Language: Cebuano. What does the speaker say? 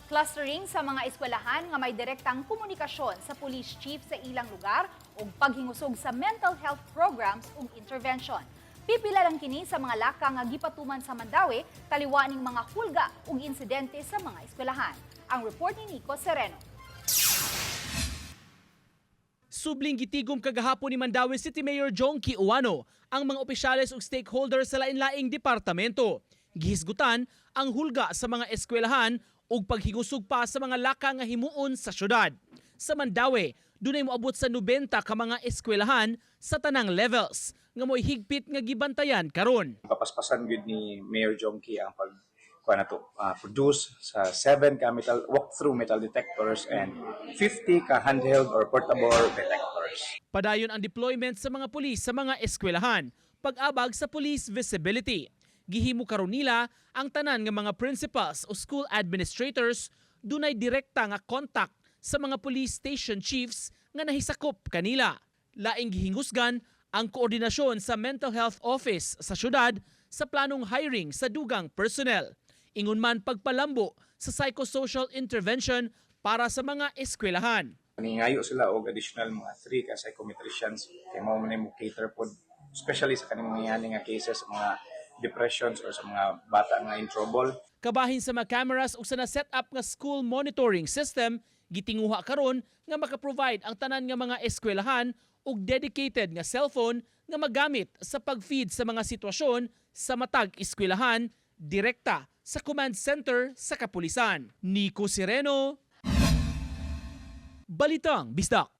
Clustering sa mga eskwelahan nga may direktang komunikasyon sa police chief sa ilang lugar ug paghingusog sa mental health programs ug intervention. Pipila lang kini sa mga laka nga gipatuman sa Mandaue taliwa ning mga hulga ug insidente sa mga eskwelahan. Ang report ni Nico Sereno. Subling gitigom kagahapon ni Mandaue City Mayor Jonkie Ouano ang mga opisyales ug stakeholders sa lain-laing departamento. Gihisgutan ang hulga sa mga eskwelahan ug paghingusog pa sa mga laka nga himuon sa syudad. Sa Mandaue, dunay moabot sa 90 ka mga eskwelahan sa tanang levels nga mo'y higpit nga gibantayan karon. Papaspasan gyud ni Mayor Jonkie ang pag kuha na to, produce sa 7 ka metal walk-through metal detectors and 50 ka handheld or portable detectors. Padayon ang deployment sa mga pulis sa mga eskwelahan, pag-abag sa police visibility. Gihimo karon nila ang tanan nga mga principals o school administrators dunay direkta nga contact sa mga police station chiefs nga nahisakop kanila. Laing gihingusgan ang koordinasyon sa mental health office sa syudad sa planong hiring sa dugang personnel. Ingon man pagpalambo sa psychosocial intervention para sa mga eskwelahan. Ningayo sila og additional mga 3 ka psychometricians kay mao man mo cater pod especially sa kaning mga nga cases, mga depressions or sa mga bata nga in trouble. Kabahin sa mga cameras ug sa na-set up nga school monitoring system, gitinguha karon nga maka-provide ang tanan nga mga eskwelahan og dedicated nga cellphone nga magamit sa pag-feed sa mga sitwasyon sa matag eskwelahan direkta sa command center sa kapulisan. Nico Sereno, Balitang Bisdak.